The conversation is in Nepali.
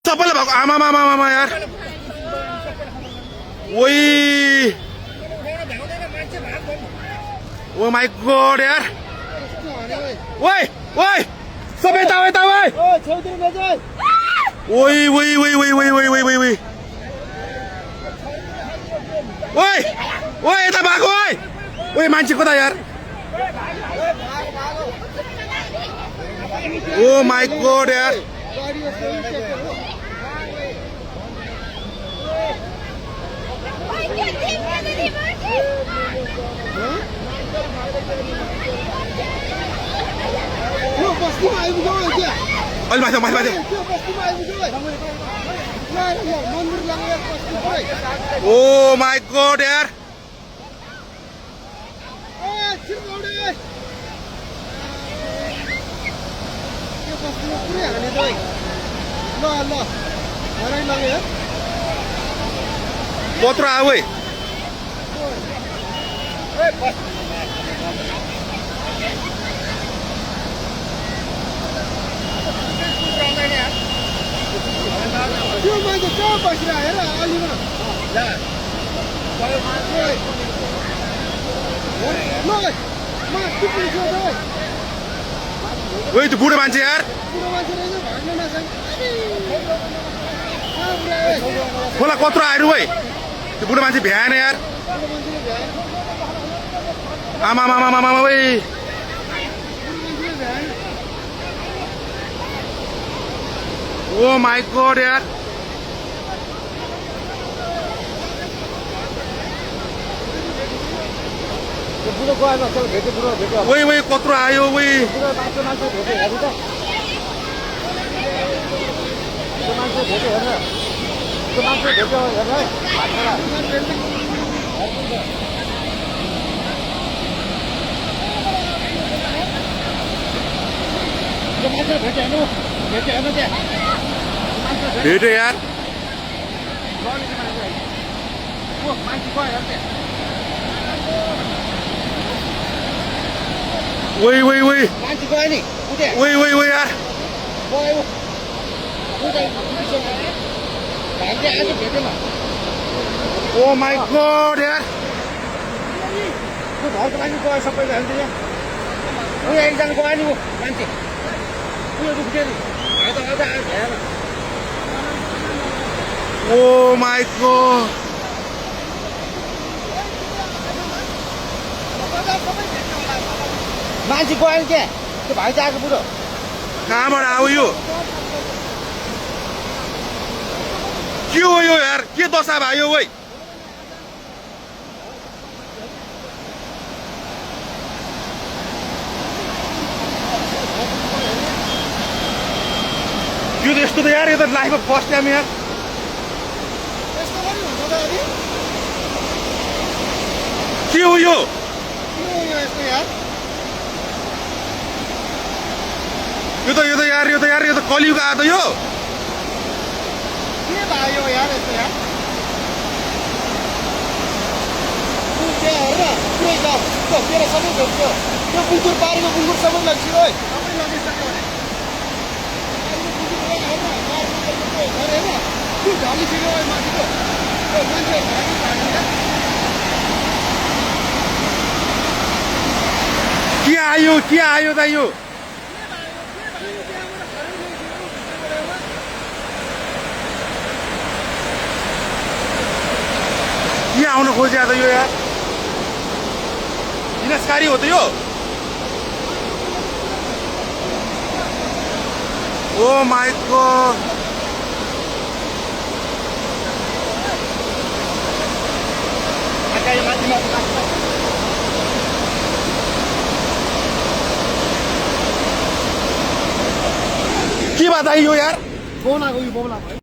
सबैले भएको आमा यार ओइ ओ माई गॉड यार ओइ ओइ सबै यता ओइ ओइ ओइ ओइ ओइ ओइ ओइ ओइ ओइ ओइ ओइ यता भएको ओइ ओइ मान्छे कता यार ओ माई गॉड यार अलि माथि ओ माई गॉड यार कत्रो आयो है ओइ त्यो बुढो मान्छे यार खोला कत्रो आयो है त्यो बुढो मान्छे भ्याएन यार आमा ओइ ओ माई गॉड यार ओइ ओइ कत्रो आयो ओइ भेट्यो यार ओइ ओइ ओइ ओइ ओइ ओइ यार ओ माई गॉड यार ओ माई गॉड मान्छे गयो के त्यो भाइ आएको बुढो कहाँबाट आयो यो के हो यो यार के दशा भयो ओइ यो त यस्तो त यार यो त लाइफमा फर्स्ट टाइम यार के हो यो यो त कलियुग आयो त यो के भयो यार यस्तो यार तेरो सबै भेट्यो त्यो बुङ्गुर पारेको बुङ्गुर सबै लग्यो है के आयो त यो के आउन खोज्या त यो यार विनाशकारी हो त यो ओ माई गॉड के बात आयो यार फोन आएको यो बोला